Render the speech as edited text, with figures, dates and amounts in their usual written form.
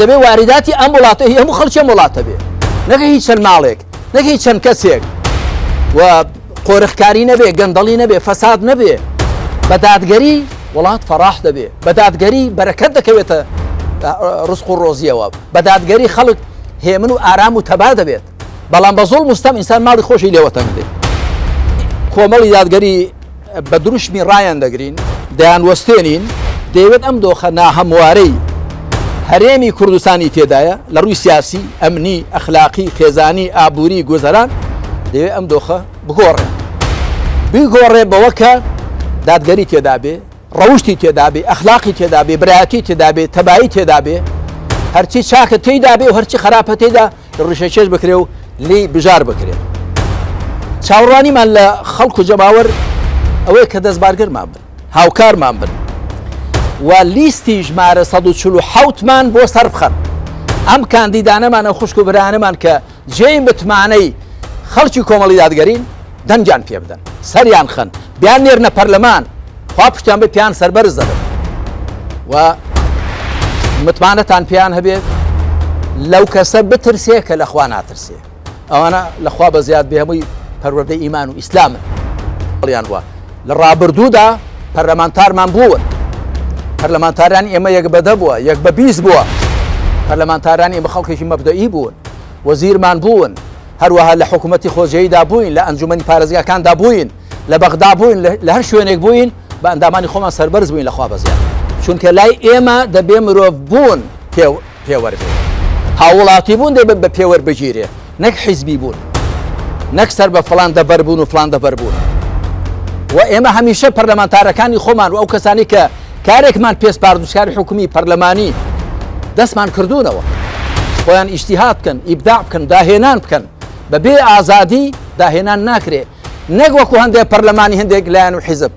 دەبێ واریداتی ئەم وڵاتە هی هەموو خەڵکی ئەم وڵاتە بێ، نەک هی چەند ماڵێک، نەک هی چەند کەسێک و قۆرخکاری نەبێ، گەندەڵی نەبێ، فەساد نەبێ. بە دادگەری وڵات فەراح دەبێ، بە دادگەری بەرەکەت دەکەوێتە ڕزق و ڕۆزیەوە، بە دادگەری خەڵک هێمن و ئارام و تەبا دەبێت. بەڵام بە زوڵم و ستەم ئینسان ماڵی خۆشی لێوە تەنگ دێ. کۆمەڵی دادگەری بە دروشمی ڕایان دەگرین، دەیانوەستێنین، دەیەوێت ئەم دۆخە ناهەموارەی هەرێمی کوردستانی تێدایە لە ڕووی سیاسی، ئەمنی، ئەخلاقی، خێزانی، ئابووری، گوزەران، دەیەوێت ئەم دۆخە بگۆڕێ. بیگۆڕێ بەوە کە دادگەری تێدا بێ، ڕەوشتی تێدا بێ، ئەخلاقی تێدا بێ، برایەتی تێدا بێ، تەبایی تێدا بێ، هەرچی چاکە تێیدا بێ و هەرچی خراپە تێیدا ڕیشەکێش بکرێ و لێی بژار بکرێ. چاوەڕوانیمان لە خەڵک و جەماوەر ئەوەیە کە دەستبارگرمان بن، هاوکارمان بن و لیستی ژمارە 147 مان بۆ سەر بخەن. ئەم کاندیدانەمان، ئەو خوشک و برایانەمان کە جێی متمانەی خەڵکی کۆمەڵی دادگەرین، دەنگیان پێ بدەن، سەریان خەن، بیاننێرنە پەرلەمان، خوا پشتیان بێ پێیان سەربەرز دەبن و متمانەتان پێیان هەبێت. لەو کەسە بترسێ کە لە خوا ناترسێ. ئەوانە لە خوا بە زیاد بێ هەمووی پەروەردەی ئیمان و ئیسلامن. هەڵیان بووە لە ڕابردوودا پەرلەمانتارمان بوون، پەرلەمانتارانی ئێمە یەک بە دە بووە، یەک بە 20 بووە، پەرلەمانتارانی ئێمە خەڵکێکی مەبدەئی بوون، وەزیرمان بوون، هەروەها لە حکوومەتی خۆجێیدا بووین، لە ئەنجومەنی پارێزگاکاندا بووین، لە بەغدا بووین، لە هەر شوێنێک بووین بە ئەندامانی خۆمان سەربەرز بووین لە خوا بەزیاد. چونکە لای ئێمە دەبێ مرۆڤ بوون پێوەر بێ، هاووڵاتی بوون دەبێ بە پێوەر بگیرێ نەک حیزبی بوون، نەک سەر بە فڵان دەڤەر بوون و فڵان دەڤەر بوون. و ئێمە هەمیشە پەرلەمانتارەکانی خۆمان و ئەو کەسانی کە کارێکمان پێ سپاردوو کاری حکومی پەرلەمانی دەستمان کردوونەوە خۆیان ئیجتیهاد بکەن، ئیبداع بکەن، داهێنان بکەن. بەبێ ئازادی داهێنان ناکرێ، نەک وەکو هەندێک پەرلەمانی هەندێک لایەن و حیزب.